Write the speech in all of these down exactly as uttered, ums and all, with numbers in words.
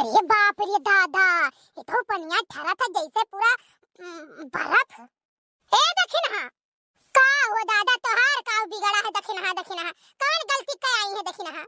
ए बाप रे दादा, ये तो पनिया ठरत है जैसे पूरा, उम, बर्फ। ए दखिनहा, का हो दादा, तोहार का बिगड़ा है दखिनहा, दखिनहा? कौन गलती कै आई है दखिनहा?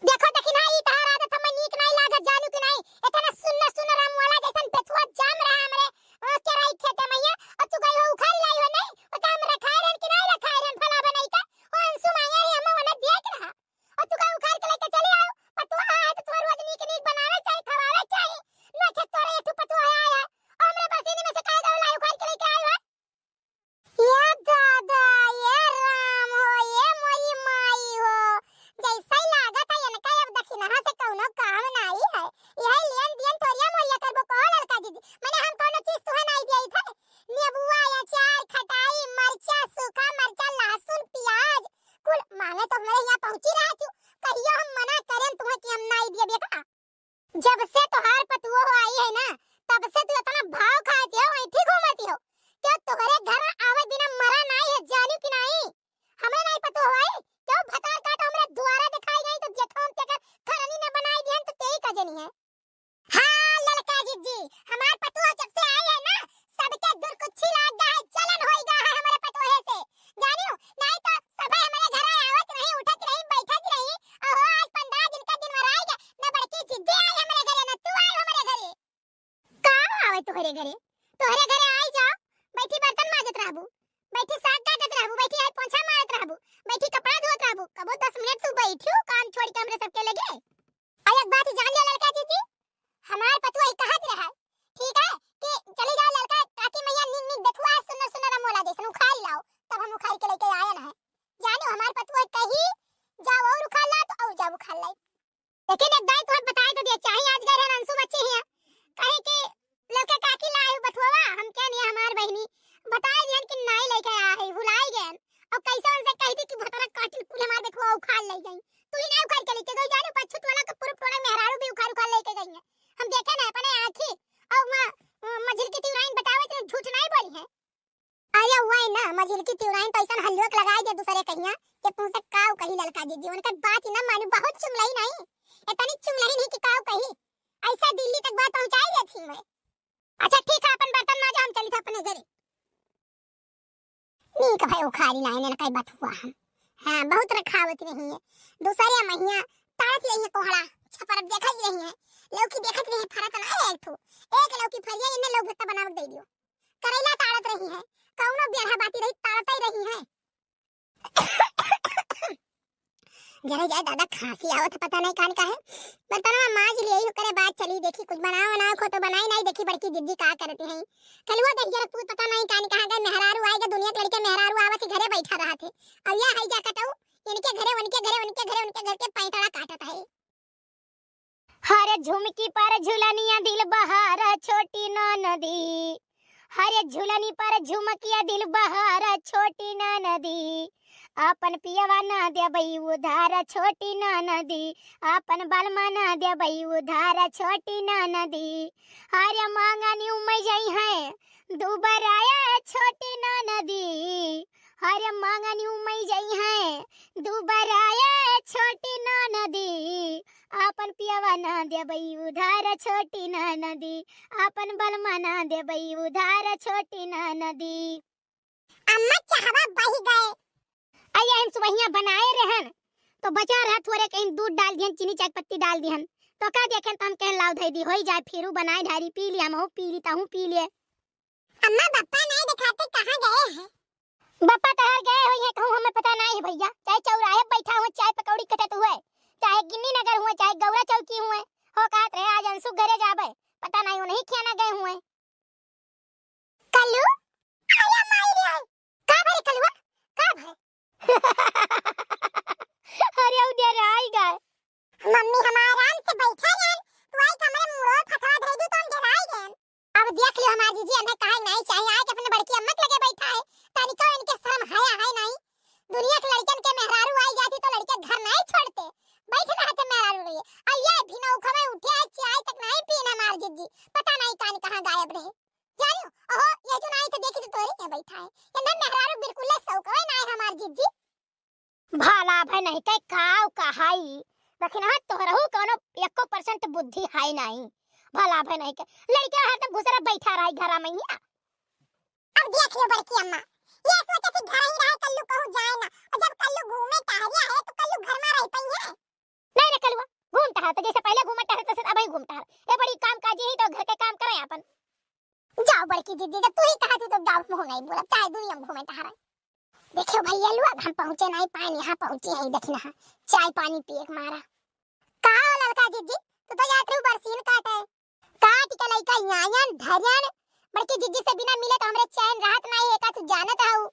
देखो दखिनहा, ई तोहार आदत हमें नीक नाई लागत, जानू कि नाई? इतना सुन्न सुन्न रामवाला जैसन बेथुआ जाम रहा हमरे, अ, केराई खेते में ये, और तू गई हो उखाड़ लाई हो नहीं? वो तो हम रखाए रहन कि नाई रखाए रहन, फला बनाई का? वो अंशु मांगे रही, हमें वने दिए के रहा। और तू का उखाड़ के लेके चली आओ, पतोह है तो तुम्हारे रोज नीक नीक बनावे चाही, खवावे चाही। ना खेत तोरे एक ठो पतोह आया है, और हमरे बस इन्हीं में से कहे दो लाई उखाड़ के लेके आयो है। ये दादा, ये राम हो, ये मोरी माई हो, जैसे ही लागत है इनका अब दखिनहा से कौनो काम नाई है। यही लेन देन तोरिया मोरिया करबो कहो ललका दीदी, मैंने हम कौनो चीज तुहे नाई दिया था। नेबुआ, अचार, खटाई, मरचा, सूखा मरचा, लहसुन, प्याज, कुल मांगे तो हमरे यहाँ पहुँची रहा तू। कहियो हम मना करें तुम्हें कि हम नाई दिए बेटा। जब से तोहार पतुओ हो आई है ना, तब से तू इतना भाव खाती हो, ऐठी घूमती हो। क्यों तोहरे घर आवे बिना मरा नाई है, जानी कि नाई? हमें नाई पतुओ हो आई, क्यों भतार काट हमरे दुआरा दिखाई गई तो जेठो हम तेकर खरनी न बनाई दिहन तो तेई का जनी है। हाँ ललका जिज्जी, हमार पतुओ जब से आई है ना, सबके दुर्कुच्छी लाग गा है, जलन होई गा है हमरे पतोहे से। जानियो, नाई तो सभे हमरे घरे आवत रही, उठत रही, बैठत रही। अहो, आज पंद्रह दिन का दिन मराई गा, ना बड़की जिज्जी आई हमरे घरे, ना तू आई हमरे घरे। का आवे तोहरे घरे? तोहरे घरे आई जाओ, बैठी बर्तन माजत रहबू, बैठी साग काटत रहबू, बैठी आई पोछा मारत रहबू, बैठी कपड़ा धोत रहबू। कबो दस मिनट तू बैठियो काम छोड़ के हमरे सबके लगे। और एक बात जान लिया ललका जिज्जी, हमार पतुआ ही कहत रहा, ठीक है, कि चली जाओ ललका काकी मैया नीक नीक बेथुआ है, सुनर सुनर अमोला जैसन उखाड़ लाओ, तब हम उखाड़ के लेके आए ना है। जानो हमार पतुआ कही जाओ और उखाड़ ला तो और जाओ उखाड़ लाई। लेकिन एक दाई तुम्हें बताए तो दिया, चाहे आज गए रहन अंशु बच्चे ही हैं, कहे कि ललका काकी लाए हो बथुआ, हम क्या नहीं हमार बहनी बताए दियन कि नाई लेके आया है, भुलाई गए। और कैसे उनसे कही थी कि भतरा काटिल कुल हमार बथुआ उखाड़ ले गई। तू ही ना उखाड़ के लेके गई, जाने पछू टोला के पूर्व टोला मेहरारू भी उखाड़ उखाड़ लेके गई है। हम देखे ना अपने आँखी। और माँ, अ, मझिल की तिवराइन बतावे तो झूठ नहीं बोली है। अरे वही ना, मझिल की तिवराइन तो ऐसा हल्लुक लगाई दे दूसरे कहिया कि तुमसे काऊ कही ललका दीदी, उनका बात ही ना मानू, बहुत चुमलाई नहीं, इतनी चुमलाई नहीं कि काऊ कही, ऐसा दिल्ली तक बात पहुँचाई देती मैं। अच्छा ठीक है, अपन बर्तन माजो, हम चली थे अपने घरे। नीक भई उखाड़ी लाइन इनका बथुआ हम। हाँ, बहुत रखावत रही है। दूसरे महिया ताड़त रही है कोहड़ा, छपरत देखत रही है। लौकी देखत रही है, फरत ना है एक ठो। एक लौकी फरिया इन्हें लौकी भत्ता बनावत दे दियो। करैला ताड़त रही है, कौनो बेरहा बाती रही, ताड़त ही रही है। जरे जाए दादा, खांसी आवत है, पता नहीं कान का है। बर्तनवा माज लिए ही करे बाद चली देखी, कुछ बनाओ बनाओ को तो बनाई नहीं, देखी बड़की जिज्जी का करती हैं। कलुआ देख जरा पूत, पता नहीं कान कहाँ गए, मेहरारू आए गए, दुनिया के लड़के मेहरारू आवत ही घरे बैठा रहा थे। अब यह है जा कटऊ, इनके घरे, उनके घरे, उनके घरे, उनके घर के पैंतड़ा काटत है। हरे झुमकी पर झुलनिया दिल बहार छोटी ननदी, हरे झुलनी पर झुमकिया दिल बहार छोटी ननदी, आपन पियवा ना देबई उधार छोटी ननदी, आपन बलमा ना देबई उधार छोटी ननदी। हरे मांगनी उमई जई है दुबराया छोटी ननदी, हरे मांगनी उमई जई है दुबराया छोटी ननदी, आपन पियवा ना देबई उधार छोटी ननदी, आपन बलमा ना देबई उधार छोटी ननदी। अम्मा चाहवा बही गए। अइया हम सुबहिया बनाए रहन, तो बचा रहा थोरे कहीं दूध डाल दिहन, चीनी चाय पत्ती डाल दिहन, तो का देखेन तो हम कहन लाओ धई दी, होई जाए, फिरू बनाए ढारी पी लिया, हमहू पी ली, तहू पी लिए। अम्मा बप्पा नहीं दिखाते, कहाँ गए हैं? बप्पा तहार गए होई है कहूँ, हमें पता नहीं है भइया, चाहे चौराहे बैठा हुए, चाय पकौड़ी कटत हुए, चाहे गिन्नी नगर हुए, चाहे गौरा चौकी हुए, हो कहत रहे आज अंशु घरे जाबे, पता नहीं उन्हीं खियाना गए हुए। कल्लू, आया माई रे आई। का भरे कलुआ? का भरे? अरे उ डेराई गए। मम्मी हम आराम से बैठा रहन, तू आई हमरे मुड़ो फटवा धई दू तो हम डेराई गए। अब देख लियो हमार जीजी, हमें कहे नहीं चाहिए, आए के अपने बड़की अम्मा के लगे बैठा है, तनिको इनके शर्म हया है नहीं। दुनिया के लड़कन के मेहरारू आई जाती तो लड़के घर नहीं छोड़ते, बैठ रहते मेहरारू रही। अब ये भी नौखा में उठे है, चाय तक नहीं पीन हमार जीजी, पता नहीं कान कहाँ गायब रहे। जानियो, ओहो, ये जो नाई तो देखी तो तोरी के बैठा है। ये ना मेहरारू बिल्कुल ले सौकवे नाई हमार जीजी। भाला भई नहीं के काव कहाई। लेकिन हाँ, तोहरहू कोनो एको परसेंट percent बुद्धि है नहीं। भला भे नहीं के लड़का हरदम घुसरा बैठा रही घरा में ही। अब देख लियो बड़की अम्मा, ये सोचे कि घर ही रहे, कल्लू कहूँ जाए ना, और जब कल्लू घूमे टहरिया है तो कल्लू घर में रह पई है। नहीं रे कलुआ, घूम टहर तो जैसे पहले घूमत टहरे तैसे अबही घूम टहर। ए बड़ी काम काजी ही तो घर के काम करे अपन। जाओ बड़की जिज्जी, जब तू ही कहा थी तो जाओ, मुँह नहीं बोला, चाहे दुनिया में घूमे टहरे। देखियो भैया लोग, हम पहुँचे नहीं पाए, यहाँ पहुँचे हैं, देखी ना, चाय पानी पिए के मारा। का हो ललका जिज्जी, तू तो जात रहू बरसीन काटे। काट के लइका यहाँ आयन, धरियन, बड़की जिज्जी से बिना मिले तो हमरे चैन रहत नहीं है, का तू जानत हऊ?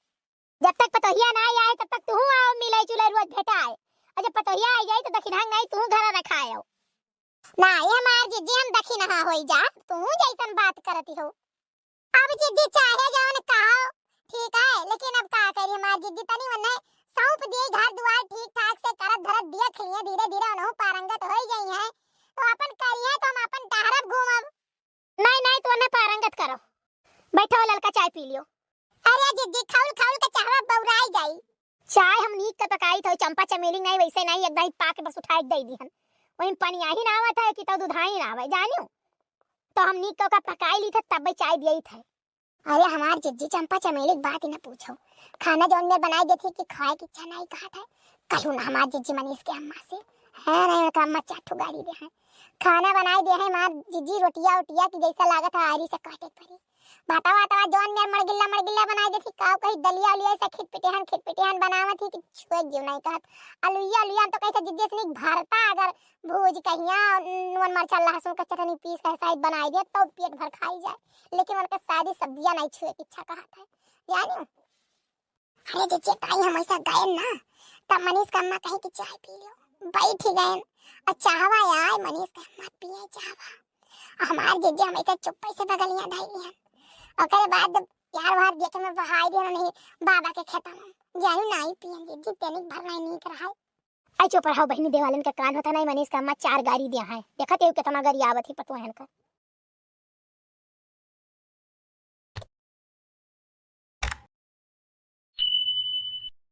जब तक पतोहिया ना आए, तब तक तू आओ, मिले जुले रोज भेटाए। और जब पतोहिया आ जाए, तो दखिनहा नहीं, तू घर रखाए हो। ना, ये हमार जिज्जी, हम दखिनहा होई जा, तू जैसन बात करती हो। अब जिज्जी चाहे जौन कहो, ठीक है, लेकिन अब का करी, हमार जिज्जी तनी उन्हें सौंप दिए, घर दुआर ठीक ठाक से करत धरत देख लिए, धीरे धीरे उन्हों पारंगत होई जाई हैं, तो अपन करिए, तो हम अपन टहरब घूमब। नहीं, नहीं, तू उन्हें पारंगत करो, बैठो ललका चाय पी लियो। अरे जिज्जी, खौल खौल के चाहवा बौराई जाई। चाय हम नीक के पकाई थे, चंपा चमेली नहीं, वैसे नहीं, एक दाई पाके बस उठाए के दे दिहन। वहीं पनिया ही ना आवत है कि तो दुधाई ना आवे, जानियो। तो हम नीक के ओका पकाई ली थे, तब चाय दिए थे। अरे हमार जिज्जी चंपा चमेली की बात ही ना पूछो। खाना जौन में बनाई देती कि खाए की इच्छा नहीं कहत है। कहूँ ना हमार जिज्जी मनीष के अम्मा से। है नहीं, उनका अम्मा चार ठो गारी दे हैं। खाना बनाई दे हैं हमार जिज्जी, रोटिया उटिया की जैसा लागत है आरी से काटे पड़ी। भाता वाता जौन में मड़गिल्ला मड़गिल्ला बनाई देती, काव कही दलिया उलिया से खिटपिटिहन खिटपिटिहन बनावत ही कि छुए जीव नहीं कहत। अलुइया अलुइया तो कैसे जिज्जी से नहीं भरता, अगर भूज कहिया नून मरचा लहसुन का चटनी पीस के साइड बनाई दे तो पेट भर खाई जाए। लेकिन उनका सादी सब्जियां नहीं छुए की इच्छा कहत है, जानियो। अरे जिज्जी, ताई हम ऐसा गए ना, तब मनीष का अम्मा कहे कि चाय पी लो, बैठ ही गए। और चाहवा आए, मनीष का अम्मा पिए चाहवा। और हमार जिज्जी हम ऐसे चुप्पे से बगलियां धई लिहन। ओकरे बाद यार वार देखे में बहाई दे नहीं बाबा के खेता में। जानू नहीं पियन जिज्जी, तेनिक भर नहीं नीक रहा। आई चुप रहो बहिनी, देवालन का कान होता नहीं, मनीष का अम्मा चार गारी दिया है। देखत एहू कितना गारी आवत ही पतोहन का।